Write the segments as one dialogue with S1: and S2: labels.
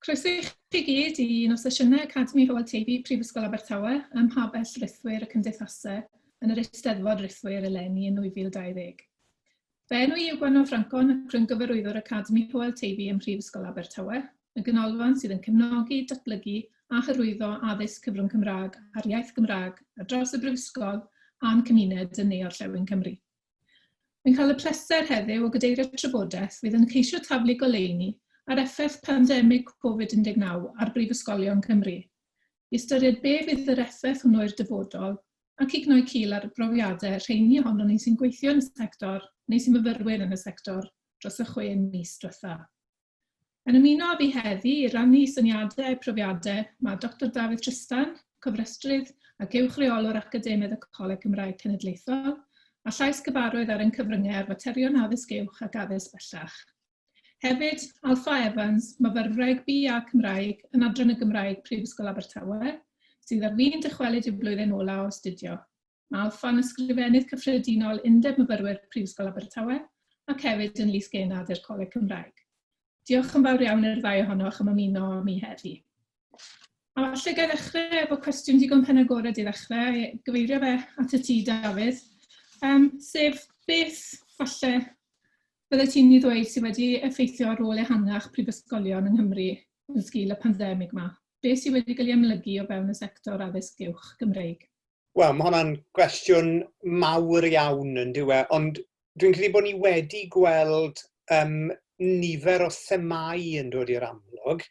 S1: Croeso i chi gyd i un o sesiynau Academi Hywel Teifi Prifysgol Abertawe ym Mhabell Rithwir y Cymdeithasau yn yr Eisteddfod Rithwir eleni yn 2020. Fy enw i yw Gwenno Ffrancon ac rwy'n gyfarwyddwr Academi Hywel Teifi ym Mhrifysgol Abertawe, y ganolfan sydd yn cefnogi, datblygu a hyrwyddo addysg cyfrwng Cymraeg a'r iaith Gymraeg ar draws y Brifysgol a'n cymuned yn Ne-orllewin Cymru. Rwy'n cael y pleser heddiw o gadeirio trafodaeth fydd yn ceisio taflu goleuni ar effaith pandemig Covid-19 ar brifysgolion Cymru, i ystyried be fydd yr effaith hwnnw i'r dyfodol ac i gnoi cil ar brofiadau rheini ohonon ni sy'n gweithio yn y sector neu sy'n myfyrwyr yn y sector dros y 6 mis diwetha'. Yn ymuno â fi heddi i rannu syniadau a profiadau mae Doctor Dafydd Trystan, cofrestrydd ac uwch reolwr academydd y Coleg Cymraeg Cenedlaethol, a llais gyfarwydd ar ein cyfryngau ar faterion addysg uwch ac addysg bellach. Hefyd, Alpha Evans, myfyrwraig BA Cymraeg yn Adran y Gymraeg Prifysgol Abertawe, sydd ar fin dychwelyd i'w blwyddyn ola o astudio. Mae Alffa'n ysgrifennydd cyffredinol Undeb Myfyrwyr Prifysgol Abertawe ac hefyd yn Lys Genad i'r Coleg Cymraeg. Diolch yn fawr iawn i'r ddau ohonoch am ymuno â mi heddi. A falle gael ddechrau efo cwestiwn digon penagored i ddechrau, gyfeirio fe at y ti, Dafydd, sef beth falle bydde ti'n ei ddweud sydd wedi effeithio ar rôl ehangach prifysgolion yng Nghymru yn sgil y pandemig yma? Beth sydd wedi cael ei amlygu o fewn y sector addysg uwch Gymreig?
S2: Wel, mae hwnna'n gwestiwn mawr iawn yn dyw e, ond dwi'n credu bod ni wedi gweld nifer o themâu yn dod i'r amlwg.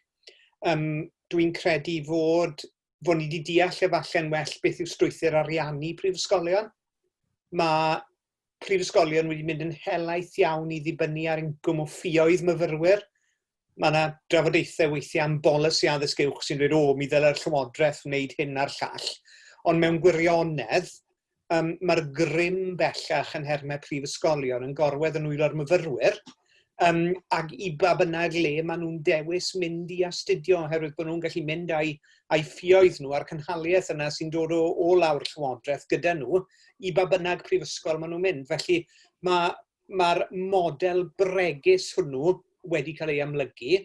S2: Dwi'n credu fod ni wedi deall efallai'n well beth yw strwythur ariannu prifysgolion. Mae prifysgolion wedi mynd yn helaeth iawn i ddibynnu ar incwm o ffioedd myfyrwyr. Mae yna drafodaethau weithiau am bolisi addysg uwch sy'n dweud, o, mi ddylai'r Llywodraeth wneud hyn a'r llall. Ond mewn gwirionedd, mae'r grym bellach yn nhermau prifysgolion yn gorwedd yn nwylo'r myfyrwyr, ac i ba bynnag le maen nhw'n dewis mynd i astudio, oherwydd bod nhw'n gallu mynd a'u ffioedd nhw a'r cynhaliaeth yna sy'n dod o lawr Llywodraeth gyda nhw i ba bynnag prifysgol maen nhw'n mynd. Felly mae'r model bregus hwnnw wedi cael ei amlygu,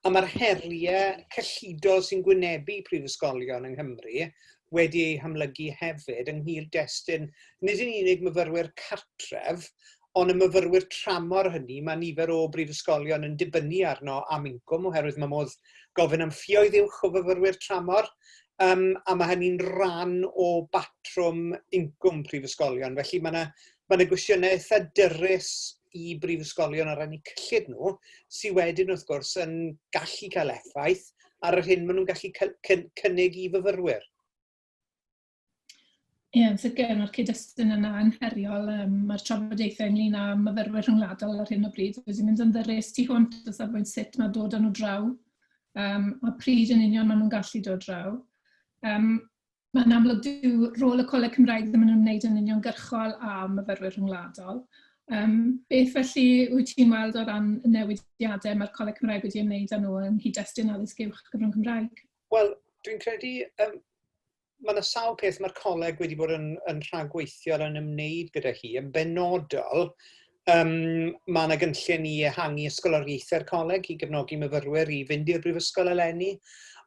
S2: a mae'r heriau cyllidol sy'n gwynebu prifysgolion yng Nghymru wedi eu hamlygu hefyd yng nghyd-destun nid yn unig myfyrwyr cartref, ond y myfyrwyr tramor hynny, mae nifer o brifysgolion yn dibynnu arno am incwm, oherwydd mae modd gofyn am ffioedd uwch o fyfyrwyr tramor, a mae hynny'n rhan o batrwm incwm prifysgolion. Felly mae yna ma gwestiynau eitha dyrys i brifysgolion o ran eu cyllid nhw, sydd wedyn wrth gwrs yn gallu cael effaith ar yr hyn maen nhw'n gallu cynnig i fyfyrwyr.
S1: Ie, yn sicr, mae'r cyd-destun yna yn heriol. Mae'r trafodaethau ynglyn â myfyrwyr rhyngwladol ar hyn o bryd wedi mynd yn ddyrus tu hwnt o safbwynt sut mae dod â nhw draw, a pryd yn union maen nhw'n gallu dod draw. Mae'n amlwg dyw rôl y Coleg Cymraeg ddim yn ymwneud yn uniongyrchol â myfyrwyr rhyngwladol. Beth felly wyt ti'n weld o ran y newidiadau mae'r Coleg Cymraeg wedi ymwneud â nhw yng nghyd-destun addysg uwch gyfrwng Cymraeg?
S2: Wel, dwi'n credu mae yna sawl peth mae'r coleg wedi bod yn rhagweithiol yn ymwneud gyda hi. Yn benodol, mae yna gynllun i ehangu ysgoloriaethau'r coleg i gefnogi myfyrwyr i fynd i'r brifysgol eleni,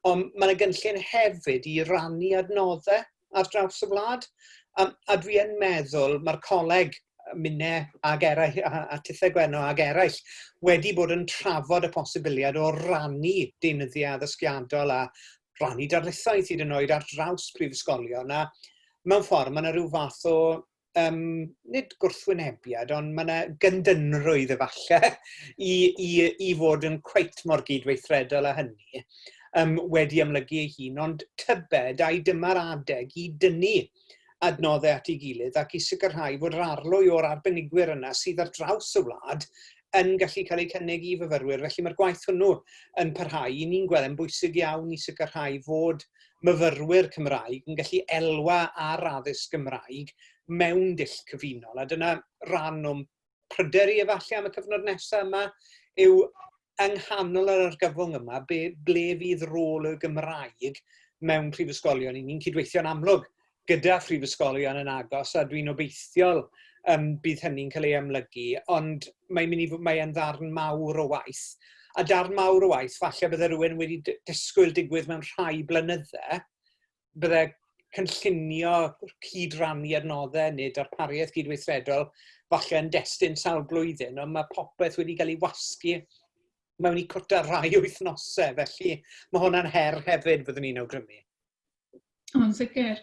S2: ond mae yna gynllun hefyd i rannu adnoddau ar draws y wlad. A dwi yn meddwl mae'r coleg, minne ag eraill, a Tithe Gwenno ag eraill, wedi bod yn trafod y posibiliad o rannu deunyddiau addysgiadol a rannu darlithoedd hyd yn oed ar draws prifysgolion. A mewn ffordd mae yna rhyw fath o nid gwrthwynebiad, ond mae yna gyndynrwydd efallai i fod yn cweit mor gydweithredol â hynny, wedi amlygu ei hun, ond tybed ai dyma'r adeg i dynnu adnoddau at ei gilydd ac i sicrhau fod yr arlwy o'r arbenigwyr yna sydd ar draws y wlad yn gallu cael eu cynnig i fyfyrwyr. Felly mae'r gwaith hwnnw yn parhau. I ni'n gweld yn bwysig iawn i sicrhau fod myfyrwyr Cymraeg yn gallu elwa ar addysg Gymraeg mewn dull cyfunol. A dyna ran o'm pryder i efallai am y cyfnod nesaf yma yw yng nghanol yr argyfwng yma, ble fydd rôl y Gymraeg mewn prifysgolion? I ni'n cydweithio'n amlwg gyda phrifysgolion yn agos, a dwi'n obeithiol bydd hynny'n cael ei amlygu, ond mae'n mynd i, mae e'n ddarn mawr o waith. A darn mawr o waith, falle bydde rhywun wedi disgwyl digwydd mewn rhai blynydde, bydde cynllunio cydrannu adnoddau neu darpariaeth gydweithredol falle yn destun sawl blwyddyn, ond mae popeth wedi cael ei wasgu mewn i cwta rhai wythnosau, felly mae hwnna'n her hefyd, fyddwn ni'n awgrymu.
S1: O, yn sicr.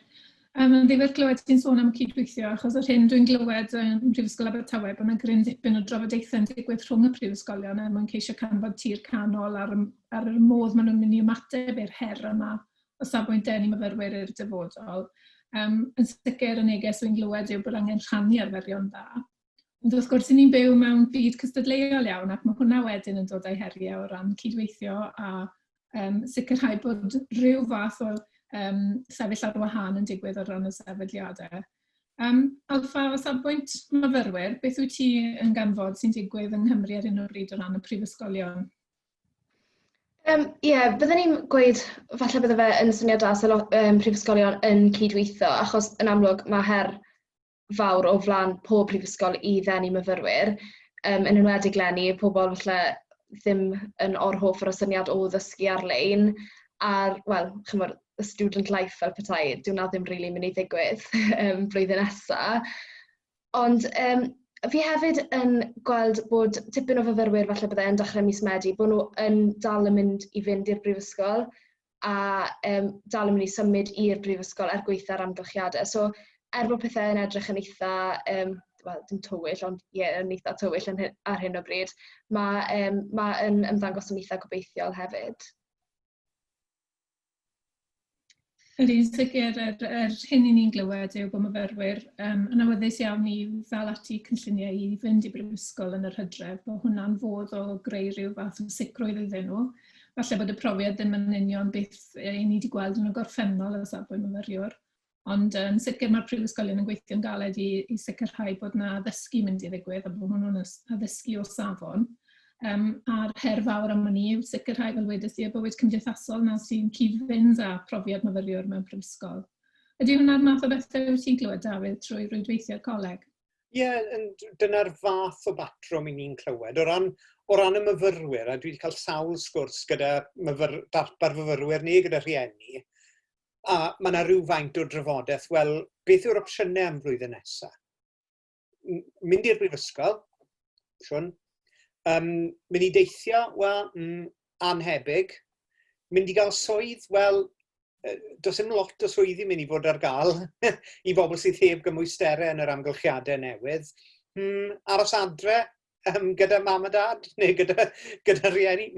S1: Yn ddifyr clywed ti'n sôn am y cydweithio, achos yr hyn dwi'n glywed ym Mhrifysgol Abertawe bod yna gryn dipyn o drafodaethau'n digwydd rhwng y prifysgolion er mwyn ceisio canfod tir canol ar, ar yr modd maen nhw'n mynd i ymateb i'r her yma o safbwynt denu myfyrwyr i'r dyfodol. Yn sicr, y neges dwi'n glywed yw bod angen rhannu arferion dda. Ond wrth gwrs, ni'n byw mewn byd cystadleuol iawn ac mae hwnna wedyn yn dod â'i heriau o ran cydweithio a sicrhau bod rhyw fath o sefyll ar wahân yn digwydd o ran y sefydliadau. Alpha, o safbwynt myfyrwyr, beth wyt ti yn ganfod sy'n digwydd yng Nghymru ar hyn o bryd o ran y prifysgolion?
S3: Ie, yeah, byddwn ni'n gweud falle bydde fe yn syniad da os prifysgolion yn cydweithio, achos yn amlwg mae her fawr o flaen pob prifysgol i ddenu myfyrwyr, yn enwedig leni, pobl falle ddim yn orhoff o'r syniad o ddysgu ar-lein, a'r, wel, chimod, y student life fel petai, dyw hwnna ddim rili mynd i ddigwydd blwyddyn nesa. Ond fi hefyd yn gweld bod tipyn o fyfyrwyr falle byddai yn dechrau mis Medi, bod nhw yn dal yn mynd i fynd i'r brifysgol a dal yn mynd i symud i'r brifysgol er gwaetha'r amgylchiadau. So, er bod pethau yn edrych yn eitha, wel, dim tywyll, ond ie, yeah, yn eitha tywyll yn hyn, ar hyn o bryd, mae, ma yn ymddangos yn eitha gobeithiol hefyd.
S1: Ydy, yn sicr, yr hyn i ni'n glywed yw bod myfyrwyr yn awyddus iawn i ddal ati cynlluniau i fynd i brifysgol yn yr hydref, bod hwnna'n fodd o greu rhyw fath o sicrwydd iddyn nhw. Falle bod y profiad ddim yn union beth i ni wedi gweld yn y gorffennol o safbwynt myfyriwr, ond yn sicr mae'r prifysgolion yn gweithio'n galed i sicrhau bod yna addysgu mynd i ddigwydd a bod hwnnw'n addysgu o safon. A'r her fawr am hynny yw sicrhau, fel wedes i, y bywyd cymdeithasol 'na sy'n cyd-fynd â profiad myfyriwr mewn prifysgol. Ydy hwnna'r math o bethau wyt ti'n glywed, Dafydd, trwy rwydweithio'r coleg?
S2: Ie, yeah, dyna'r fath o batrwm i ni'n clywed. O ran y myfyrwyr, a dwi wedi cael sawl sgwrs gyda darpar fyfyrwyr ni, gyda rhieni, a mae yna rhywfaint o drafodaeth, wel, beth yw'r opsiynau am flwyddyn nesaf? Mynd i'r brifysgol, siwn. Mynd i deithio, wel, anhebyg. Mynd i gael swydd, wel, does dim lot o swyddi mynd i fod ar gael i bobl sydd heb gymwysterau yn yr amgylchiadau newydd. Aros adre gyda mam a dad neu gyda rhieni.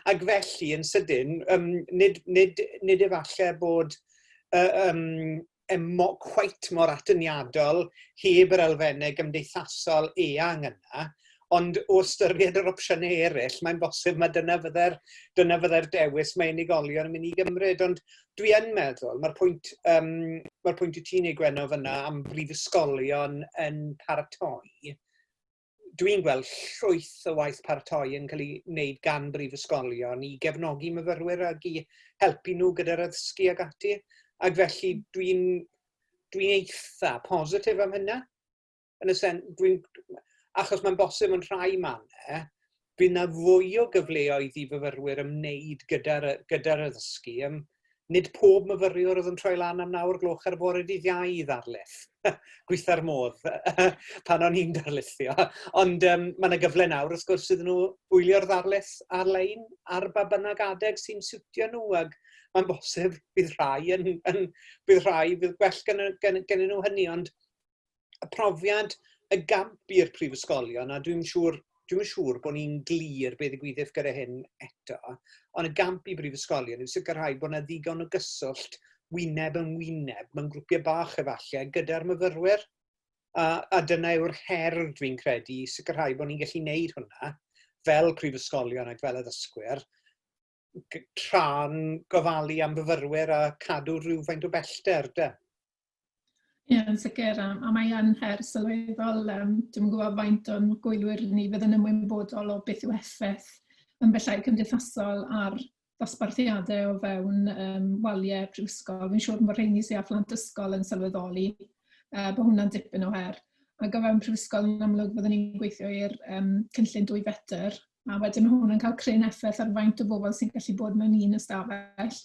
S2: Ac felly, yn sydyn, nid efallai bod quite mor atyniadol heb yr elfennau gymdeithasol eang yna, ond o ystyried yr opsiynau eraill, mae'n bosib mae dyna fydde'r dewis mae unigolion yn mynd i gymryd. Ond dwi yn meddwl, mae'r pwynt i ti'n ei Gwenno fyna am brifysgolion yn paratoi, dwi'n gweld llwyth o waith paratoi yn cael ei wneud gan brifysgolion i gefnogi myfyrwyr ac i helpu nhw gyda'r addysgu ag ati. Ac felly dwi eitha positif am hynna. Yn y sen, achos mae'n bosib yn rhai mannau, bydd yna fwy o gyfleoedd i fyfyrwyr ymwneud gyda addysgu. Nid pob myfyriwr oedd yn troi lan am 9 o'r gloch ar y bore dydd Iau i ddarlith. Gweitha'r modd pan o'n i'n darlithio. Ond mae yna gyfle nawr, wrth gwrs, iddyn nhw wylio'r ddarlith ar-lein ar ba bynnag adeg sy'n siwtio nhw. Ac mae'n bosib bydd rhai bydd gwell gen nhw hynny. Ond y profiad, y gamp i'r prifysgolion, a dwi'n siŵr bod ni'n glir beth ddigwyddith gyda hyn eto, ond y gamp i brifysgolion yw sicrhau bod yna ddigon o gyswllt wyneb yn wyneb mewn grwpiau bach efallai gyda'r myfyrwyr. A dyna yw'r her dwi'n credu, i sicrhau bod ni'n gallu gwneud hwnna fel prifysgolion ac fel addysgwyr, tra'n gofalu am fyfyrwyr a cadw rhywfaint o bellter, de.
S1: Ie, yn sicr, a mae yn her sylweddol. Dwi'm yn gwybod faint o'n gwylwyr ni fydd yn ymwybodol o beth yw effaith ymbellhau cymdeithasol ar ddosbarthiadau o fewn waliau prifysgol. Fi'n siŵr bod rheini sydd â phlant ysgol yn sylweddoli bod hwnna'n dipyn o her. Ac o fewn prifysgol yn amlwg fyddwn ni'n gweithio i'r cynllun 2 fetr. A wedyn mae hwn yn cael cryn effaith ar faint o bobl sy'n gallu bod mewn un ystafell.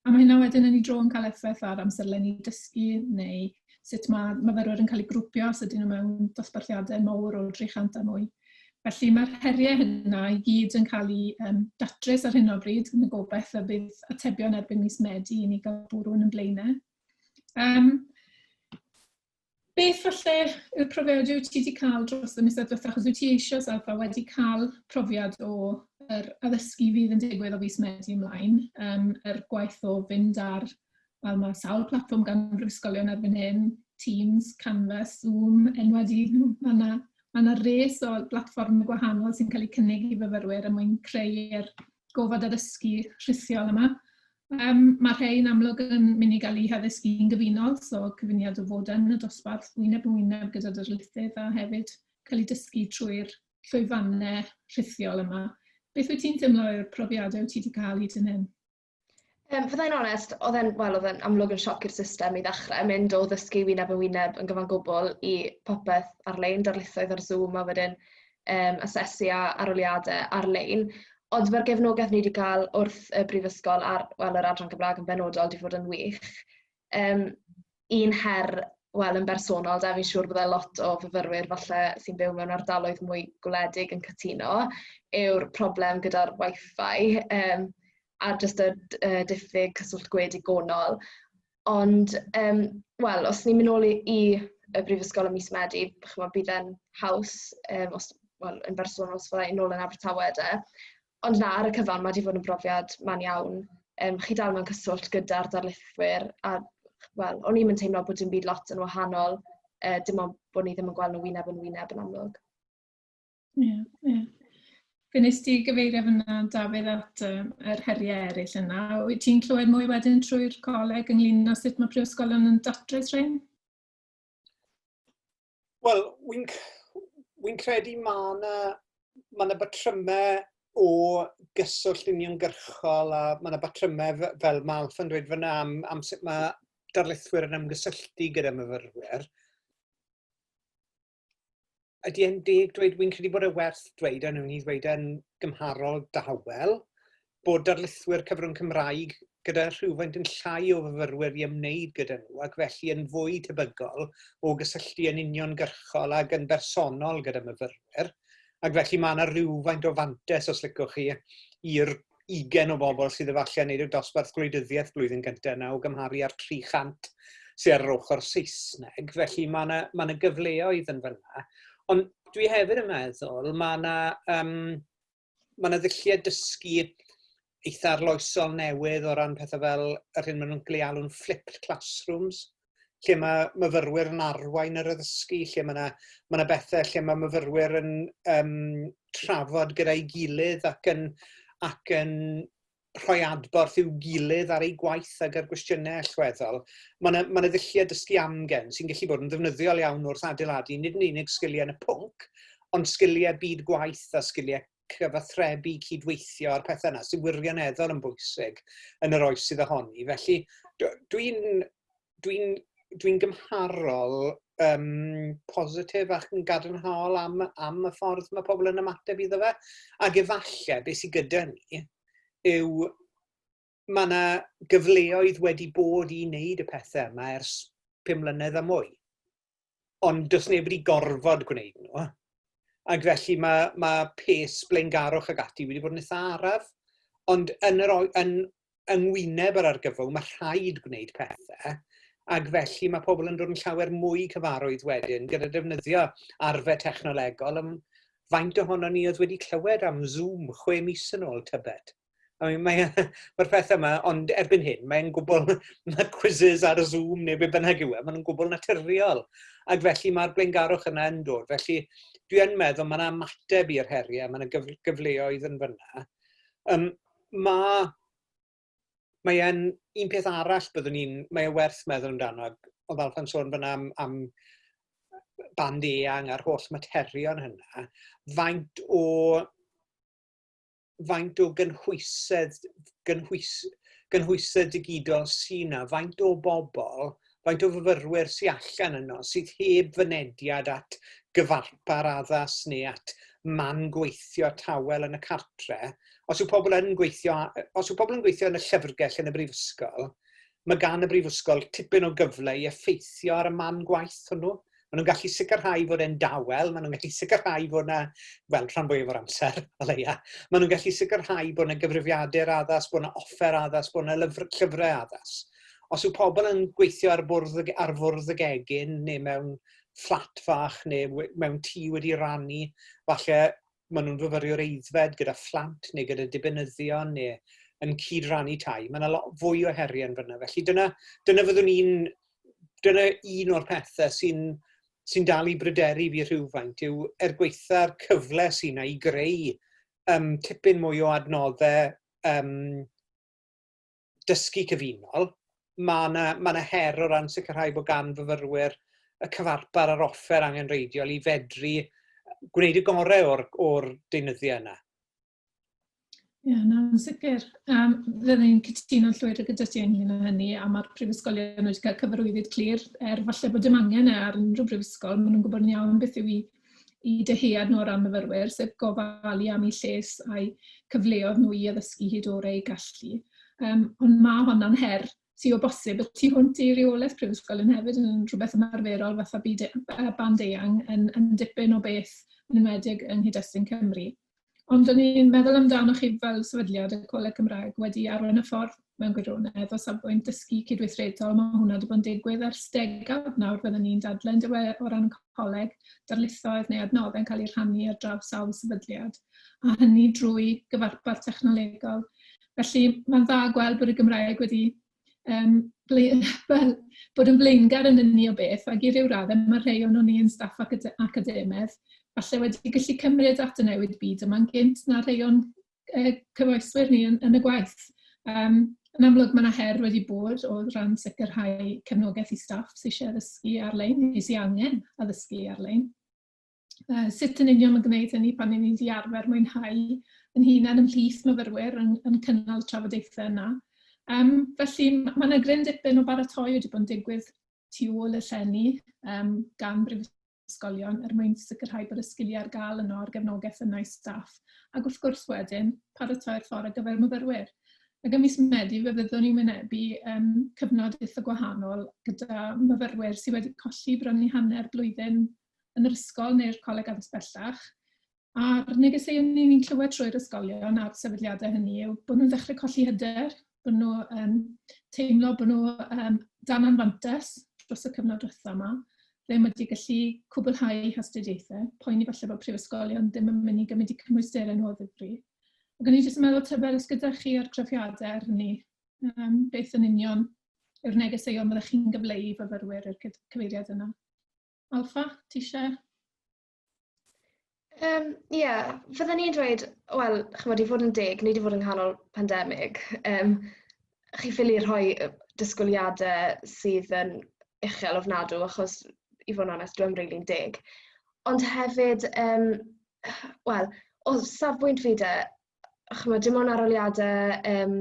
S1: A mae hynna wedyn yn ei dro yn cael effaith ar amserlenni dysgu neu sut mae myfyrwyr yn cael eu grwpio os ydyn nhw mewn dosbarthiadau mawr o 300 a mwy. Felly mae'r heriau hynna i gyd yn cael eu datrys ar hyn o bryd, yn y gobaith y bydd atebion erbyn mis Medi i ni gael bwrw yn blaenau. Beth falle yw'r profiad wyt ti wedi cael dros y misoedd diwethaf? Achos wyt ti eisoes, Alpha, wedi cael profiad o yr addysgu fydd yn digwydd o fis Medi ymlaen, yr gwaith o fynd ar, wel, mae sawl platfform gan brifysgolion erbyn hyn, Teams, Canvas, Zoom, enwau di, mae yna ma 'na res o blatfformau gwahanol sy'n cael eu cynnig i fyfyrwyr er mwyn creu'r gofod addysgu rhithiol yma. Mae rhai yn amlwg yn mynd i gael eu haddysgu'n gyfunol, so cyfuniad o fod yn y dosbarth wyneb yn wyneb gyda darlithydd a hefyd cael eu dysgu trwy'r llwyfannau rhithiol yma. Beth wyt ti'n teimlo yw'r profiadau wyt ti wedi cael hyd yn hyn?
S3: Fyddai'n onest, oedd e'n, wel, oedd e'n amlwg yn sioc i'r system i ddechrau, mynd o ddysgu wyneb yn wyneb yn gyfan gwbl i popeth ar-lein, darlithoedd ar Zoom a wedyn asesu a arholiadau ar-lein. Ond mae'r gefnogaeth ni wedi cael wrth y brifysgol a'r, wel, yr adran Gymraeg yn benodol wedi fod yn wych. Un her, wel, yn bersonol, da, fi'n siŵr byddai lot o fyfyrwyr falle sy'n byw mewn ardaloedd mwy gwledig yn cytuno, yw'r problem gyda'r Wi-Fi a jyst y diffyg cyswllt gwe digonol. Ond, wel, os ni'n mynd nôl i y brifysgol ym mis Medi, chimod, bydd e'n haws, os, wel, yn bersonol, os fydda i nôl yn Abertawe de. Ond na, ar y cyfan, mae wedi fod yn brofiad man iawn. Chi dal mewn cyswllt gyda'r darlithwyr a, wel, o'n i'm yn teimlo bod dim byd lot yn wahanol, dim ond bod ni ddim yn gweld nhw wyneb yn wyneb yn amlwg.
S1: Ie, ie. Fe wnes ti gyfeirio fyna, Dafydd, at yr heriau eraill yna. Wyt ti'n clywed mwy wedyn trwy'r coleg ynglyn â sut mae prifysgolion yn datrys rhain?
S2: Wel, wy'n wy credu mae yna ma 'na batrymau o gyswllt uniongyrchol a mae yna batrymau fel mae Alffa yn dweud fyna am sut mae darlithwyr yn ymgysylltu gyda myfyrwyr. Ydy e'n deg dweud, wy'n credu bod e werth dweud, a wnawn ni ddweud e'n gymharol dawel, bod darlithwyr cyfrwng Cymraeg gyda rhywfaint yn llai o fyfyrwyr i ymwneud gyda nhw, ac felly yn fwy tebygol o gysylltu yn uniongyrchol ac yn bersonol gyda myfyrwyr. Ac felly mae yna rhywfaint o fantes, os licwch chi, i'r 20 o bobl sydd efallai yn neud y dosbarth gwleidyddiaeth blwyddyn gyntaf yna o gymharu â'r 300 sydd ar yr ochr Saesneg. Felly mae yna, mae yna gyfleoedd yn fyna. Ond dwi hefyd yn meddwl mae yna, mae yna ddulliau dysgu eitha arloesol newydd o ran pethau fel yr hyn maen nhw'n cael ei alw'n flipped classrooms, lle mae myfyrwyr yn arwain yr addysgu, lle mae yna, mae yna bethau lle mae myfyrwyr yn trafod gyda'i gilydd ac yn rhoi adborth i'w gilydd ar eu gwaith ac ar gwestiynau allweddol. Mae yna, mae yna ddulliau dysgu amgen sy'n gallu bod yn ddefnyddiol iawn wrth adeiladu nid yn unig sgiliau yn y pwnc, ond sgiliau byd gwaith a sgiliau cyfathrebu, cydweithio a'r pethau yna sy'n wirioneddol yn bwysig yn yr oes sydd ohoni. Felly dwi'n dwi dwi gymharol positif ac yn gadarnhaol am y ffordd mae pobl yn ymateb iddo fe. Ac efallai beth sydd gyda ni yw mae yna gyfleoedd wedi bod i wneud y pethau yma ers 5 mlynedd a mwy. Ond does neb wedi gorfod gwneud nhw. Ac felly mae pace blaengarwch ag ati wedi bod yn eitha araf. Ond yn yr, yn, yng ngwyneb yr argyfwng, mae rhaid gwneud pethau, ac felly mae pobl yn dod yn llawer mwy cyfarwydd wedyn gyda defnyddio arfau technolegol. Faint ohono ni oedd wedi clywed am Zoom 6 mis yn ôl, tybed? I mean, mae'r peth yma, ond erbyn hyn, mae'n gwbl, mae quizzes ar Zoom neu be bynnag yw e, maen nhw'n gwbl naturiol. Ac felly mae'r blaengarwch yna yn dod. Felly dwi yn meddwl mae yna ymateb i'r heriau, mae yna gyfleoedd yn fyna. Mae, mae e'n un peth arall byddwn ni'n, mae e werth meddwl amdano, oedd Alffa'n sôn fyna am band eang a'r holl materion hynna, faint o gynhwysedd digidol sy 'na, faint o bobl, faint o fyfyrwyr sy allan yno sydd heb fynediad at gyfarpar addas neu at man gweithio tawel yn y cartre. Os yw pobl yn gweithio, os yw pobl yn gweithio yn y llyfrgell yn y brifysgol, mae gan y brifysgol tipyn o gyfle i effeithio ar y man gwaith hwnnw. Maen nhw'n gallu sicrhau fod e'n dawel, maen nhw'n gallu sicrhau fod yna, wel, rhan fwyaf o'r amser, o leia, maen nhw'n gallu sicrhau bod yna gyfrifiadur addas, bod yna offer addas, bod yna llyfrau addas. Os yw pobl yn gweithio ar, bwrdd, ar fwrdd y gegin neu mewn fflat fach neu mewn tŷ wedi rannu, falle maen nhw'n fyfyriwr aeddfed gyda phlant neu gyda dibynyddion neu yn cyd-rannu tai. Mae yna lot fwy o heriau yn fyna. Felly dyna, dyna fyddwn ni'n... Dyna un o'r pethau sy'n sy dal i bryderu fi rhywfaint yw er gweitha'r cyfle sy'n yna i greu um, tipyn mwy o adnoddau um, dysgu cyfunol, mae yna ma 'na her o ran sicrhau bod gan fyfyrwyr y cyfarpar a'r offer angenrheidiol i fedru gwneud y gorau o'r, or deunyddiau yna.
S1: Ie, yeah, na'n sicr. Um, Fydden i'n cytuno'n llwyr gyda ti ynglyn â hynny, a mae'r prifysgolion wedi cael cyfarwyddyd clir, er falle bod dim angen e ar unrhyw brifysgol, maen nhw'n gwybod yn iawn beth yw i, i dyhead nhw o ran myfyrwyr, sef gofalu am eu lles a'u cyfleoedd nhw i addysgu hyd orau eu gallu. Um, ond mae honna'n her sy o bosib y tu hwnt i reolaeth prifysgolion hefyd yn rhywbeth ymarferol fatha byd e, band eang yn, yn dipyn o beth yn enwedig yng nghyd-destun Cymru. Ond o'n i'n meddwl amdano chi fel sefydliad y Coleg Cymraeg wedi arwain y ffordd mewn gwirionedd o safbwynt dysgu cydweithredol. Mae hwnna wedi bod yn digwydd ers degawd nawr, byddwn ni'n dadlau yn dywe o ran y coleg, darlithoedd neu adnoddau'n cael eu rhannu ar draws sawl sefydliad, a hynny drwy gyfarpar technolegol. Felly mae'n dda gweld bod y Gymraeg wedi um, fel, bod yn flaengar yn hynny o beth, ac i ryw raddau mae rhai o'n ni yn staff academaidd, falle wedi gallu cymryd at y newid byd yma'n gynt na rhai o'n e, cyfoeswyr ni yn, yn y gwaith. Um, yn amlwg mae yna her wedi bod o ran sicrhau cefnogaeth i staff sydd eisiau addysgu ar-lein, neu sydd angen addysgu ar-lein. Uh, sut yn union mae'n gwneud hynny pan ni'n wedi arfer mwynhau yn hunain ymhlith myfyrwyr yn, yn cynnal trafodaethau yna. Um, felly mae yna gryn dipyn o baratoi wedi bod yn digwydd tu ôl y llenni um, gan brifysgolion er mwyn sicrhau bod y sgiliau ar gael yno a'r gefnogaeth yna i staff. Ac wrth gwrs wedyn, paratoi'r ffordd ar gyfer myfyrwyr. Ac ym mis Medi fe fyddwn ni'n wynebu um, cyfnod eitha gwahanol gyda myfyrwyr sydd wedi colli bron i hanner blwyddyn yn yr ysgol neu'r coleg addysg bellach. A'r negeseuon ni'n clywed trwy'r ysgolion a'r sefydliadau hynny yw bod nhw'n dechrau colli hyder, bod nhw um, teimlo bod nhw um, dan anfantes dros y cyfnod diwetha yma, ddim wedi gallu cwblhau eu hastudiaethau, poeni falle bod prifysgolion ddim yn mynd i gymryd eu cymwysterau nhw o ddifri. Ac o'n i jyst yn meddwl tybed os gyda chi argraffiadau ar hynny, um, beth yn union yw'r negeseuon fyddech chi'n gyfleu i fyfyrwyr i'r cyfeiriad yna? Alpha, ti eisiau?
S3: Ie, um, yeah, fydden ni'n dweud, wel, chymod, i fod yn deg, ni wedi fod yng nghanol pandemig. Um, chi ffili rhoi disgwyliadau sydd yn uchel ofnadw, achos, i fod yn onest, dwi'n rili'n deg. Ond hefyd, um, wel, o safbwynt fi de, chymod, dim ond arholiadau um,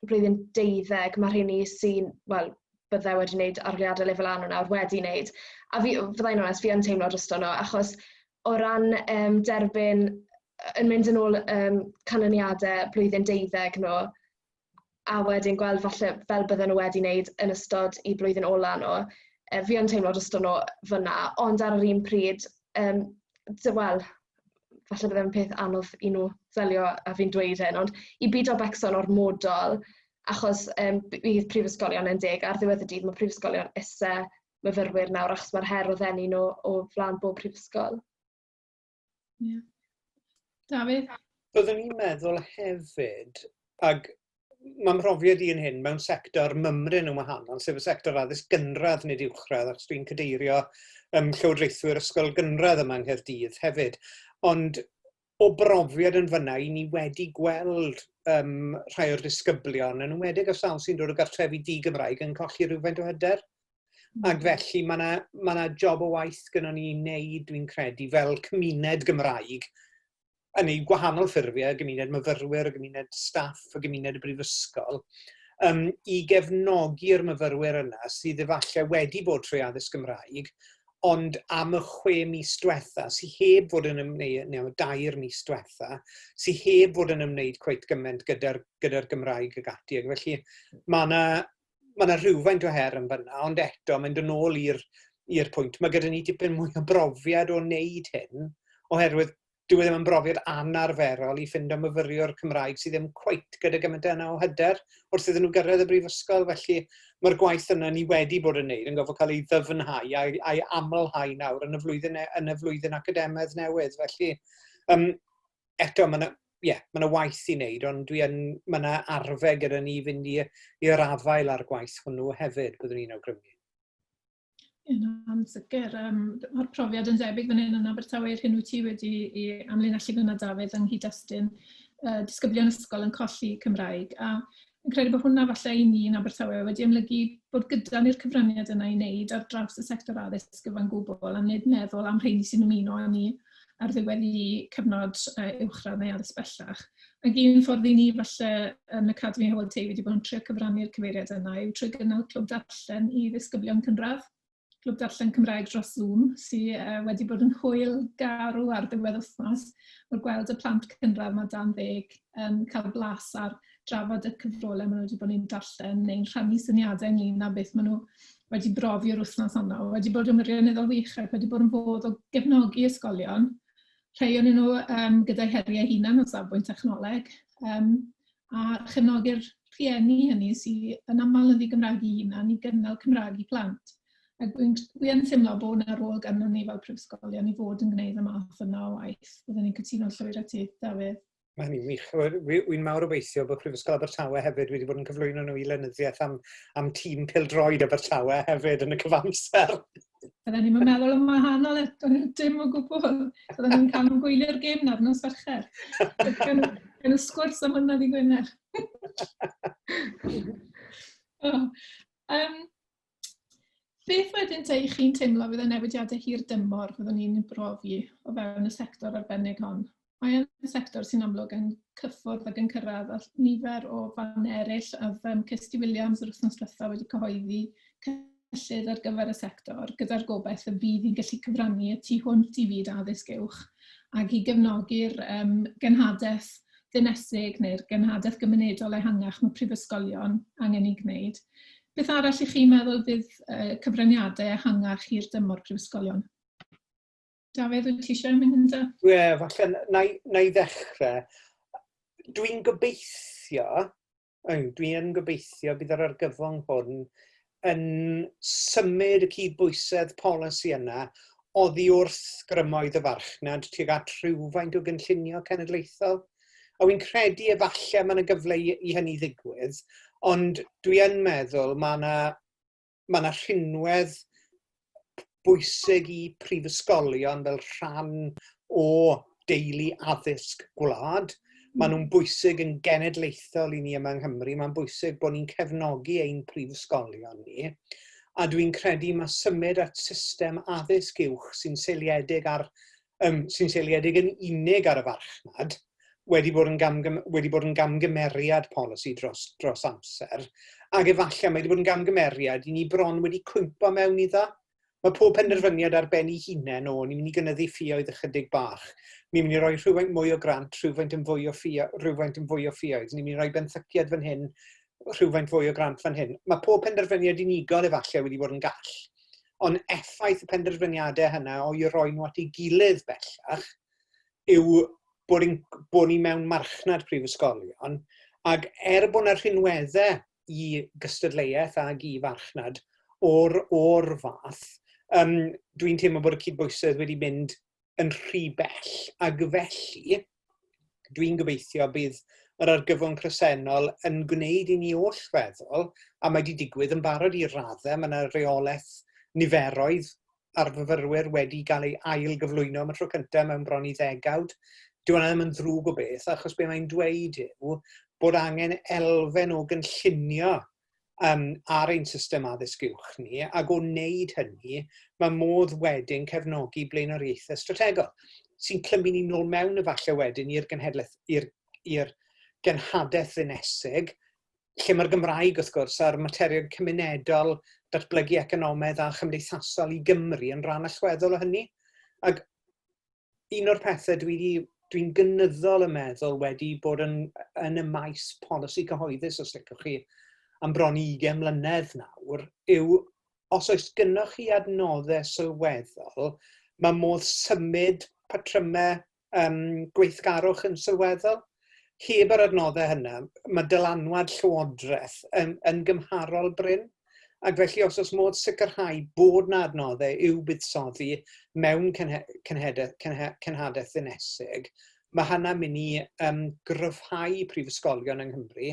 S3: blwyddyn deuddeg, mae rheini sy'n, wel, bydde wedi wneud arholiadau lefel A nhw nawr wedi wneud. A fi, fyddai'n onest, fi yn teimlo drosto nhw, achos o ran um, derbyn, yn mynd yn ôl um, canlyniadau blwyddyn deuddeg nhw, a wedyn gweld falle fel bydden nhw wedi wneud yn ystod i blwyddyn ola nhw, e, fi yn teimlo drosto nhw fyna, ond ar yr un pryd, um, wel, falle bydde'n peth anodd i nhw ddelio a fi'n dweud hyn, ond i bido becso'n ormodol, achos um, bydd prifysgolion yn deg, ar ddiwedd y dydd mae prifysgolion isie myfyrwyr nawr achos mae'r her o ddenu nhw o flaen bob prifysgol.
S1: Yeah. Dafydd?
S2: Byddwn i'n meddwl hefyd, ag mae mhrofiad i yn hyn mewn sector mymryn yn wahanol, sef y sector addysg gynradd nid uwchradd, achos dwi'n cadeirio um, llywodraethwyr ysgol gynradd yma yng Nghaerdydd hefyd. Ond o brofiad yn fyna, i ni wedi gweld um, rhai o'r disgyblion, yn enwedig y sawl sy'n dod o gartrefi di-Gymraeg, yn colli rhywfaint o hyder. Ac hmm. felly mae yna ma, na job o waith gynnon ni i wneud, dwi'n credu, fel cymuned Gymraeg, yn ei gwahanol ffurfiau, y gymuned myfyrwyr, y gymuned staff, y gymuned y brifysgol, um, i gefnogi'r myfyrwyr yna sydd efallai wedi bod trwy addysg Gymraeg, Ond am y 6 mis diwetha, sy heb fod yn ymwneud, neu am y 2 mis diwetha, sy heb fod yn ymwneud cweit gymaint gyda'r gyda Gymraeg ag ati. Ac felly mae yna ma 'na rhywfaint o her yn fanna, ond eto mae'n dod nôl i'r pwynt. Mae gyda ni dipyn mwy o brofiad o wneud hyn, oherwydd dyw e ddim yn brofiad anarferol i ffindo myfyriwr Cymraeg sydd ddim cweit gyda gymaint yna o hyder wrth iddyn nhw gyrraedd y brifysgol. Felly mae'r gwaith yna ni wedi bod yn neud yn gofod cael ei ddyfnhau a'i amlhau nawr yn y flwyddyn academaidd newydd. Felly eto, mae yna yeah, ma waith i wneud, ond dwi yn, mae yna arfer gyda ni fynd i'r afael â'r gwaith hwnnw hefyd, byddwn i'n awgrymu.
S1: Ie, na, yn sicr. Mae'r profiad yn debyg fan hyn yn Abertawe i'r hyn wyt ti wedi i amlinellu fyna, Dafydd, yng nghyd-destun disgyblion ysgol yn colli Cymraeg. A yn credu bod hwnna falle i ni yn Abertawe wedi amlygu bod gyda ni'r cyfraniad yna i wneud ar draws y sector addysg gyfan gwbl a nid meddwl am rheini sy'n ymuno â ni ar ddiwedd i cyfnod uwchradd neu addysg bellach. Ac un ffordd i ni falle yn Academi Hywel Teifi wedi bod yn trio cyfrannu'r cyfeiriad yna yw trwy gynnal clwb darllen i ddisgyblion cynradd, clwb darllen Cymraeg dros Zoom, sydd wedi bod yn hwyl garw ar ddiwedd wythnos. Mae'r gweld y plant cynradd mae dan 10 yn cael blas ar drafod y cyfrolau maen nhw wedi bod yn darllen neu'n rhannu syniadau ynglyn â beth maen nhw wedi brofi yr wythnos honno. Wedi bod yn wirioneddol wych ac wedi bod yn fodd o gefnogi ysgolion, rhai ohonyn nhw gyda'i heriau hunain o safbwynt technoleg, a chefnogi'r rhieni hynny sydd yn aml yn ddi-Gymraeg eu hunain i gynnal Cymraeg i plant. Ac dwi yn teimlo bod yna rôl ganddo ni fel prifysgolion i fod yn gwneud y math yna o waith. Byddwn ni'n cytuno'n llwyr â ti, Dafydd.
S2: Mae hynny'n wych. Wy'n mawr obeithio bod Prifysgol Abertawe hefyd wedi bod yn cyflwyno nhw i lenyddiaeth am tîm pêl-droed Abertawe hefyd yn y cyfamser.
S1: Bydden ni'n meddwl yn wahanol eto, dim o gwbl. Bydden ni'n cael nhw'n gwylio'r gêm nawr nos Fercher. Gan y sgwrs am hwnna ddydd Gwener. Oh. Beth wedyn te i chi'n teimlo fydd y newidiadau hir dymor fyddwn ni'n brofi o fewn y sector arbennig hon? Mae yn sector sy'n amlwg yn cyffwrdd ac yn cyrraedd a nifer o fannau eraill. Oedd Kirsty Williams yr wythnos diwethaf wedi cyhoeddi cyllid ar gyfer y sector gyda'r gobaith y bydd hi'n gallu cyfrannu y tu hwnt i fyd addysg uwch ac i gefnogi'r genhadaeth ddinesig neu'r genhadaeth gymunedol ehangach mae prifysgolion angen ei gwneud. Beth arall i chi'n meddwl fydd cyfraniadau ehangach hir dymor prifysgolion? Dafydd, wyt ti eisiau mynd gyntaf?
S2: Ie, yeah, falle na i ddechrau. Dwi'n gobeithio, dwi'n gobeithio bydd yr argyfwng hwn yn symud y cydbwysedd polisi yna oddi wrth grymoedd y farchnad tuag at rhywfaint o gynllunio cenedlaethol. A wy'n credu efallai mae yna gyfle i hynny ddigwydd, ond dwi yn meddwl mae yna ma 'na rhinwedd bwysig i prifysgolion fel rhan o deulu addysg gwlad. Maen nhw'n bwysig yn genedlaethol i ni yma yng Nghymru. Mae'n bwysig bod ni'n cefnogi ein prifysgolion ni. A dwi'n credu mae symud at system addysg uwch sy'n seiliedig ar sy'n seiliedig yn unig ar y farchnad wedi bod yn, gamgym, wedi bod yn gamgymeriad polisi dros amser. Ac efallai mae wedi bod yn gamgymeriad i ni bron wedi cwympo mewn iddo. Mae pob penderfyniad ar ben ei hunain o, ni'n mynd i gynyddu ffioedd ychydig bach. Ni'n mynd i roi rhywfaint mwy o grant, rhywfaint yn fwy o, ffio, rhywfaint yn fwy o ffioedd. Ni'n mynd i roi benthyciad fan hyn, rhywfaint fwy o grant fan hyn. Mae pob penderfyniad unigol efallai wedi bod yn gall. Ond effaith y penderfyniadau hynna o'i roi nhw at ei gilydd bellach yw bod ni mewn marchnad prifysgolion, ac er bod yna rhinweddau i gystadleuaeth ag i farchnad o'r fath, dwi'n teimlo bod y cydbwysedd wedi mynd yn rhy bell, ac felly dwi'n gobeithio bydd yr argyfwng presennol yn gwneud i ni oll feddwl, a mae wedi digwydd yn barod i raddau, mae yna reolaeth niferoedd ar fyfyrwyr wedi cael ei ail gyflwyno am y tro cyntaf mewn bron i ddegawd. Dyw hwnna ddim yn ddrwg o beth, achos be mae'n dweud yw bod angen elfen o gynllunio ar ein system addysg uwch ni, ac o wneud hynny, mae modd wedyn cefnogi blaenoriaethau strategol, sy'n clymu ni nôl mewn efallai wedyn i'r genhedlaeth, i'r genhadaeth ddinesig. Lle mae'r Gymraeg, wrth gwrs, a'r materion cymunedol, datblygu economaidd a chymdeithasol i Gymru yn rhan allweddol o hynny. Ac un o'r pethau dwi wedi, dwi'n gynyddol yn meddwl wedi bod yn, yn y maes polisi cyhoeddus, os licwch chi, am bron i 20 mlynedd nawr, yw os oes gynnoch chi adnoddau sylweddol, mae modd symud patrymau gweithgarwch yn sylweddol. Heb yr adnoddau hynna, mae dylanwad llywodraeth yn, yn gymharol brin. Ac felly, os oes modd sicrhau bod na adnoddau i'w buddsoddi mewn cenhadaeth, cenhadaeth ddinesig, mae hynna'n mynd i gryfhau prifysgolion yng Nghymru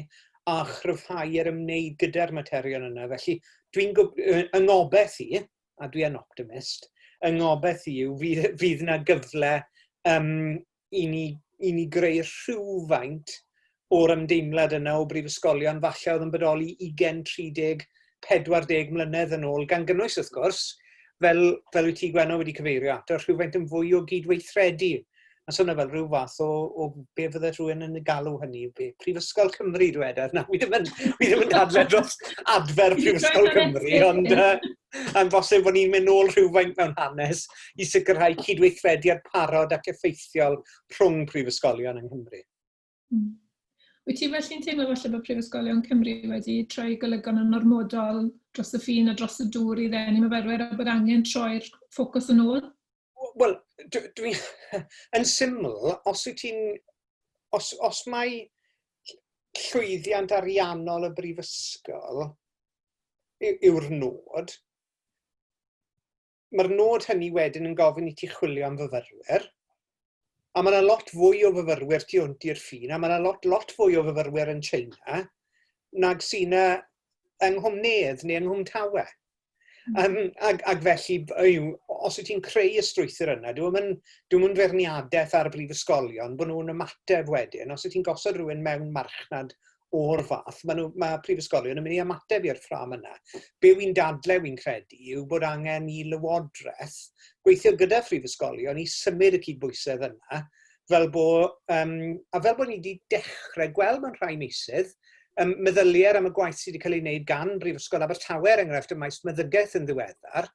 S2: a chryfhau yr ymwneud gyda'r materion yna. Felly, dwi'n yng ngobaith i, a dwi yn optimist, yng ngobaith i yw fydd, fydd yna gyfle i, ni, i ni greu rhywfaint o'r ymdeimlad yna o brifysgolion falle oedd yn bodoli 20, 30, 40 mlynedd yn ôl, gan gynnwys wrth gwrs, fel, fel wyt ti Gwenno wedi cyfeirio ato, rhywfaint yn fwy o gydweithredu. A swnio fel rhyw fath o, o be fydde rhywun yn galw hynny, be Prifysgol Cymru dweder. Na, wi ddim yn, wi ddim yn dadle dros adfer Prifysgol Cymru, ond yn bosib bod ni'n mynd nôl rhywfaint mewn hanes i sicrhau cydweithrediad parod ac effeithiol rhwng prifysgolion yng Nghymru.
S1: Wyt ti felly'n teimlo falle bod prifysgolion Cymru wedi troi golygon yn ormodol dros y ffin a dros y dŵr i ddenu myfyrwyr a bod angen troi'r ffocws yn ôl?
S2: Wel, dwi, yn syml, os wyt ti'n... Os, os mae llwyddiant ariannol y brifysgol yw'r nod, mae'r nod hynny wedyn yn gofyn i ti chwilio am fyfyrwyr, a mae yna lot fwy o fyfyrwyr tu hwnt i'r ffin, a mae yna lot, lot fwy o fyfyrwyr yn China nag sy'n yna yng Nghwm Nedd neu yng Nghwm Tawe. Ac, ac felly, yw, os wyt ti'n creu y strwythur yna, dwi'n mynd, dwi mynd ferniadaeth ar brifysgolion bod nhw'n ymateb wedyn. Os wyt ti'n gosod rhywun mewn marchnad o'r fath, mae, nhw, mae prifysgolion yn mynd i ymateb i'r ffram yna. Be wy'n dadle wy'n credu yw bod angen i lywodraeth gweithio gyda phrifysgolion i symud y cydbwysedd yna, fel bo, a fel bod ni wedi dechrau gweld mewn rhai meysydd, meddylier am y gwaith sydd wedi cael ei wneud gan Brifysgol Abertawe, er enghraifft, ym maes meddygaeth yn ddiweddar,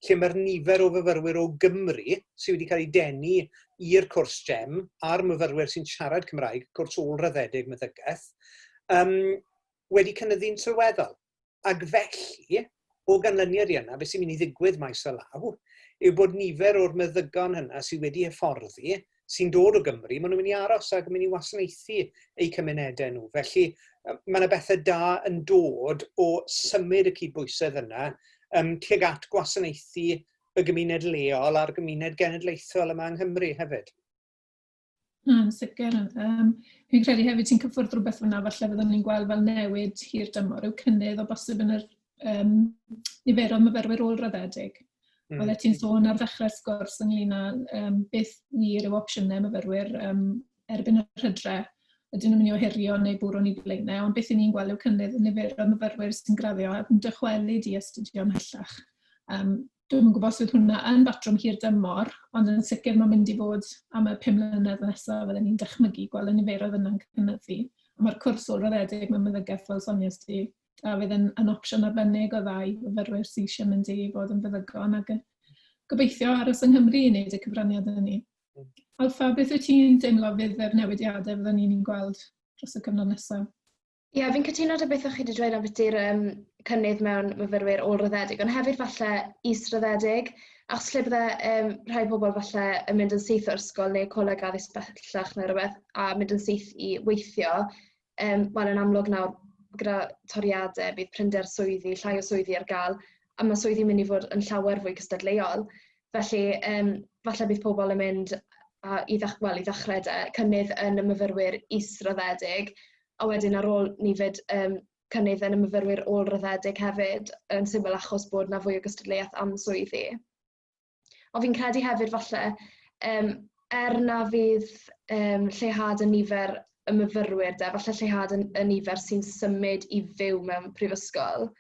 S2: lle mae'r nifer o fyfyrwyr o Gymru sydd wedi cael eu denu i'r cwrs GEM a'r myfyrwyr sy'n siarad Cymraeg, cwrs ôl-raddedig meddygaeth, wedi cynyddu'n sylweddol. Ac felly, o ganlyniad i yna, beth sy'n mynd i ddigwydd maes o law, yw bod nifer o'r meddygon hynna sydd wedi hyfforddi, sy'n dod o Gymru, maen nhw'n mynd i aros ac yn mynd i wasanaethu eu cymunedau nhw. Felly, mae yna bethau da yn dod o symud y cydbwysedd yna tuag at gwasanaethu y gymuned leol a'r gymuned genedlaethol yma yng Nghymru hefyd.
S1: Na, yn sicr. Fi'n credu hefyd ti'n cyffwrdd rhywbeth fyna, falle fyddwn ni'n gweld fel newid hir dymor yw cynnydd o bosib yn yr niferoedd myfyrwyr ôl-raddedig. Oeddet ti'n sôn ar ddechrau'r sgwrs ynglyn â beth wir yw opsiynau myfyrwyr erbyn yr hydre. Ydyn nhw'n mynd i ohirio neu bwrw ni blaenau, ond beth 'y ni'n gweld yw cynnydd yn niferoedd myfyrwyr sy'n graddio ac yn dychwelyd i astudio ymhellach. Dwi'm yn gwybod os fydd hwnna yn batrwm hir dymor, ond yn sicr mae'n mynd i fod am y 5 mlynedd nesaf, fydden ni'n dychmygu gweld y niferoedd yna'n cynyddu. A mae'r cwrs ôl-raddedig mewn meddygaeth, fel soniais di, Dafydd, yn, yn opsiwn arbennig o dda i fyfyrwyr sydd eisiau mynd i fod yn feddygon ac gobeithio aros yng Nghymru i wneud y cyfraniad hynny. Alffa, beth wyt ti'n deimlo fydd yr newidiadau fyddwn ni'n gweld dros y cyfnod nesaf?
S3: Ie, yeah, fi'n cytuno 'da beth o'ch chi wedi dweud ambiti'r cynnydd mewn myfyrwyr ôl-raddedig, ond hefyd falle israddedig, achos lle bydde rhai pobl falle yn mynd yn syth o'r ysgol neu coleg addysg bellach neu rywbeth a mynd yn syth i weithio, wel yn amlwg nawr gyda toriadau bydd prinder swyddi, llai o swyddi ar gael, a mae swyddi'n mynd i fod yn llawer fwy cystadleuol. Felly falle bydd pobl yn mynd a, i, ddech, well, i ddechrau de, cynnydd yn y myfyrwyr israddedig, a wedyn ar ôl ni fyd cynnydd yn y myfyrwyr ôl-raddedig hefyd, yn syml achos bod 'na fwy o gystadleuaeth am swyddi. Ond fi'n credu hefyd falle, er na fydd lleihad yn nifer y myfyrwyr de, falle lleihad yn y nifer sy'n symud i fyw mewn prifysgol,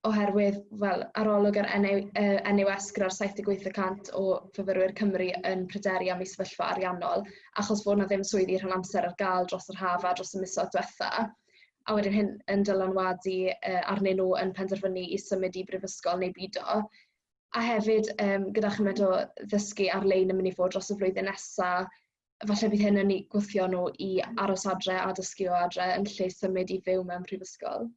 S3: oherwydd, wel, arolwg yr NUS gyda'r 78% o fyfyrwyr Cymru yn pryderu am eu sefyllfa ariannol, achos fod 'na ddim swyddi rhan amser ar gael dros yr haf a dros y misoedd diwetha. a wedyn hyn yn dylanwadu arnyn nhw yn penderfynu i symud i brifysgol neu bido. A hefyd, gyda chymaint o ddysgu ar-lein yn mynd i fod dros y flwyddyn nesa, falle bydd hyn yn eu gwthio nhw i aros adre a dysgu o adre yn lle symud i fyw mewn prifysgol.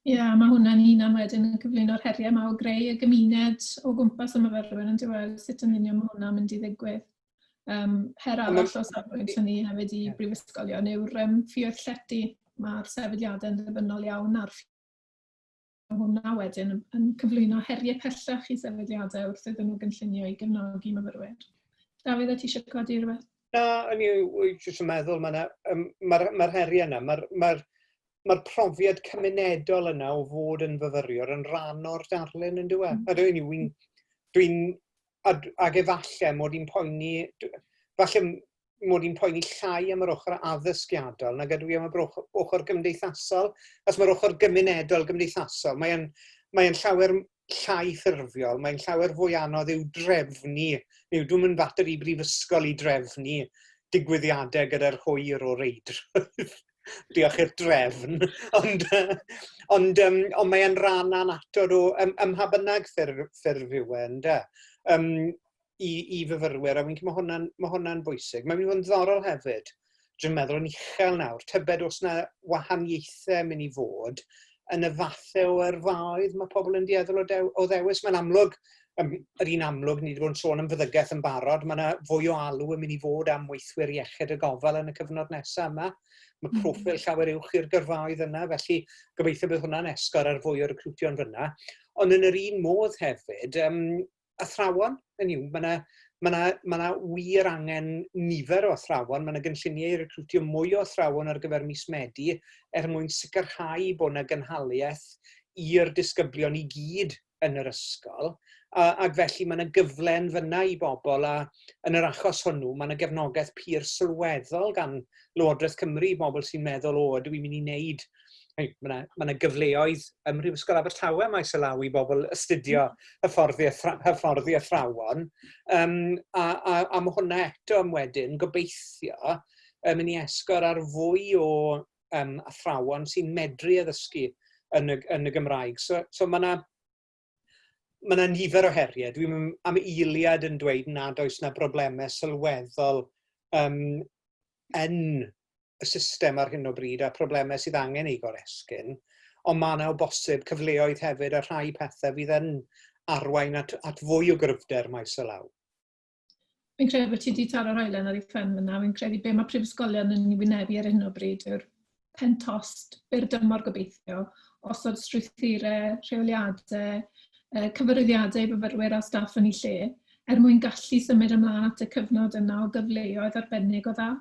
S1: Ie, yeah, mae hwnna'n hunan wedyn yn cyflwyno'r heriau yma o greu y gymuned o gwmpas y myfyrwyr yn diwedd, sut yn union mae hwnna'n mynd i ddigwydd. Her arall o safbwynt hynny hefyd i brifysgolion yw'r ffioedd llety. Mae'r sefydliadau yn ddibynnol iawn ar hwnna wedyn yn cyflwyno heriau pellach i sefydliadau wrth iddyn nhw gynllunio i gefnogi myfyrwyr. Dafydd, o ti eisiau codi rhywbeth?
S2: Na, o'n i jyst yn meddwl, mae'r ma ma heriau yna, mae'r ma ma profiad cymunedol yna o fod yn fyfyriwr yn rhan o'r darlun yn dweud. A dwi'n dwi ag efallai mod i'n poeni, falle mod i'n poeni llai am yr ochr addysgiadol nag ydw i am yr ochr gymdeithasol. As mae'r ochr gymunedol gymdeithasol, mae'n mae llawer llai ffurfiol, mae'n llawer fwy anodd i'w drefnu. Neu dwi'n mynd fater i brifysgol i drefnu digwyddiadau gyda'r hwyr o reidrwydd. Diolch i'r drefn. Ond, ond, ond mae'n rhan annatod o, ym mha bynnag ffurf, ffurf yw e, ynde? I fyfyrwyr, a fi'n credu mae hwnna'n ma hwnna bwysig. Mae'n mynd i fod yn ddiddorol hefyd, dwi'n meddwl yn uchel nawr, tybed os yna wahaniaethau mynd i fod yn y fathau o yrfaoedd mae pobl yn dueddol o ddewis. Mae'n amlwg, yr un amlwg, ni wedi bod yn sôn am feddygaeth yn barod, mae yna fwy o alw yn mynd i fod am weithwyr iechyd y gofal yn y cyfnod nesaf yma. Mae proffil llawer uwch i'r gyrfaoedd yna, felly gobeithio bydd hwnna'n esgor ar fwy o recrwtio yn fyna. Ond yn yr un modd hefyd, athrawon, hynny yw, mae yna ma na, ma na wir angen nifer o athrawon, mae yna gynlluniau i recrwtio mwy o athrawon ar gyfer mis Medi er mwyn sicrhau bod yna gynhaliaeth i'r disgyblion i gyd yn yr ysgol, ac felly mae yna gyfle yn fyna i bobl, a yn yr achos hwnnw mae yna gefnogaeth pur sylweddol gan Lywodraeth Cymru i bobl sy'n meddwl, o, ydw i'n mynd i wneud. Mae yna ma gyfleoedd ym Mhrifysgol Abertawe maes o law i bobl astudio hyfforddi, hyfforddi athrawon. A mae hwnna eto yn wedyn, gobeithio, yn mynd i esgor ar fwy o athrawon sy'n medru addysgu yn y Gymraeg. So mae yna ma nifer o heriau. Dwi'n am eiliad yn dweud nad oes yna broblemau sylweddol yn y system ar hyn o bryd a problemau sydd angen ei goresgyn, ond mae yna o bosib cyfleoedd hefyd a rhai pethau fydd yn arwain at fwy o gryfder maes o law.
S1: Fi'n credu bod ti wedi taro'r hoelen ar ei phen fyna. Fi'n credu be mae prifysgolion yn ei wynebu ar hyn o bryd yw'r pen tost byr dymor gobeithio, osod strwythurau, rheoliadau, cyfarwyddiadau i fyfyrwyr a staff yn eu lle, er mwyn gallu symud ymlaen at y cyfnod yna o gyfleoedd arbennig o dda.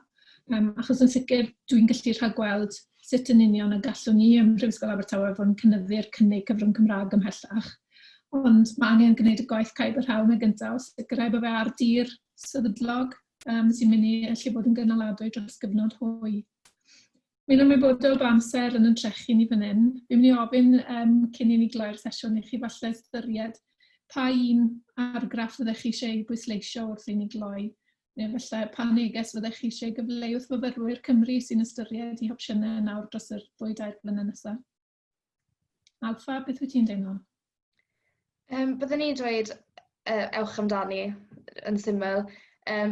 S1: Achos yn sicr dwi'n gallu rhagweld sut yn union y gallwn ni ym Mhrifysgol Abertawe fod yn cynyddu'r cynnig cyfrwng Cymraeg ymhellach. Ond mae angen gwneud y gwaith caib y rhaw yna gyntaf o sicrhau bod fe ar dir sefydlog sy'n mynd i allu bod yn gynaladwy dros gyfnod hwy. Fi'n ymwybodol bod amser yn yn trechu ni fan hyn. Fi'n mynd i ofyn cyn i ni gloi'r sesiwn i chi falle ystyried pa un argraff fyddech chi eisiau ei bwysleisio wrth i ni gloi, neu falle pa neges fyddech chi eisiau gyfleu wrth fyfyrwyr Cymru sy'n ystyried eu hopsiynau nawr dros yr 2-3 blynedd nesaf. Alpha, beth wyt ti'n deimlo?
S3: Byddwn i'n dweud ewch amdani yn syml.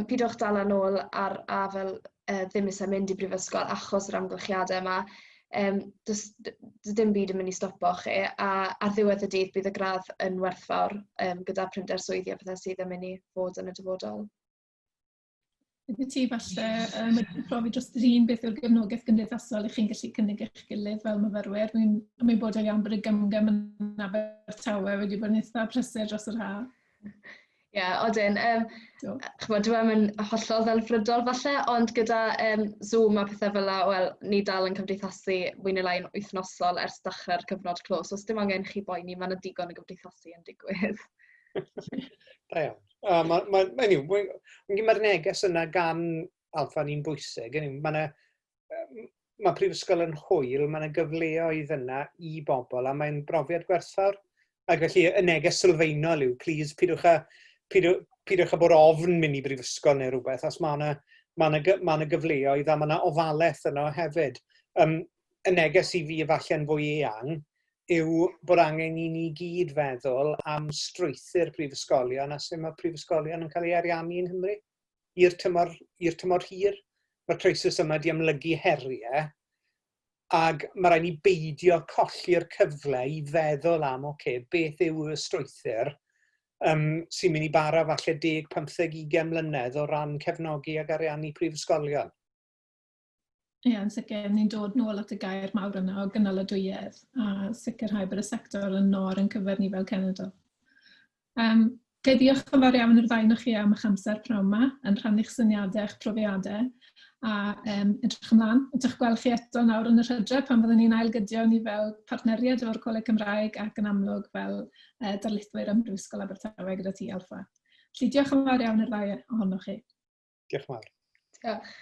S3: Pidwch dal yn ôl ar a fel ddim eisiau mynd i brifysgol achos yr amgylchiadau yma. Does dim byd yn mynd i stopo chi, a ar ddiwedd y dydd bydd y gradd yn werthfawr gyda prinder swyddi a pethau sydd yn mynd i fod yn y dyfodol.
S1: Ydy ti falle wedi profi dros dy hun beth yw'r gefnogaeth gymdeithasol i chi'n gallu cynnig eich gilydd fel myfyrwyr? Dwi'n ymwybodol iawn bod y gymgym yn Abertawe wedi bod yn eitha prysur dros yr haf.
S3: Ie, yeah, odyn. Ch'mod, dyw e'm yn hollol ddelfrydol falle, ond gyda Zoom a pethau fel 'na, wel, ni dal yn cymdeithasu mwy neu lai'n wythnosol ers dechrau'r cyfnod clo, so os dim angen chi boeni, mae yna digon o gymdeithasu yn digwydd.
S2: Da iawn. Ma, anyway, mae'r neges yna gan Alpha ni'n bwysig. Anyway, ma prifysgol yn hwyl, mae yna gyfleoedd yna i bobl a mae'n brofiad gwerthfawr. Ac felly y neges sylfaenol yw, please, pidwch â bod ofn mynd i brifysgol neu rhywbeth, os mae yna ma ma gyfleoedd a mae yna ofalaeth yno hefyd. Y neges i fi efallai'n fwy eang yw bod angen i ni gyd feddwl am strwythur prifysgolion a sut mae prifysgolion yn cael ei ariannu yng Nghymru i'r tymor, i'r tymor hir. Mae'r crisis yma wedi amlygu heriau ac mae rhaid ni beidio colli'r cyfle i feddwl am, oce, okay, beth yw y strwythur sy'n mynd i bara falle 10, 15, 20 mlynedd o ran cefnogi ac ariannu prifysgolion.
S1: Ie, yn sicr, ni'n dod nôl at y gair mawr yna o gynaladwyedd a sicrhau bod y sector yn nor yn cyfer ni fel cenedl. Ga i ddiolch yn fawr iawn i'r ddau ohonoch chi am eich amser pnawn yma, yn rhannu'ch syniadau a'ch profiadau, a edrych ymlaen at eich gweld chi eto nawr yn yr hydref pan fyddwn ni'n ailgydio ni fel partneriaid efo'r Coleg Cymraeg ac yn amlwg fel darlithwyr ym Mhrifysgol Abertawe gyda ti, Alpha. Felly diolch yn fawr iawn i'r ddau ohonoch chi.
S2: Diolch yn fawr.
S3: Diolch.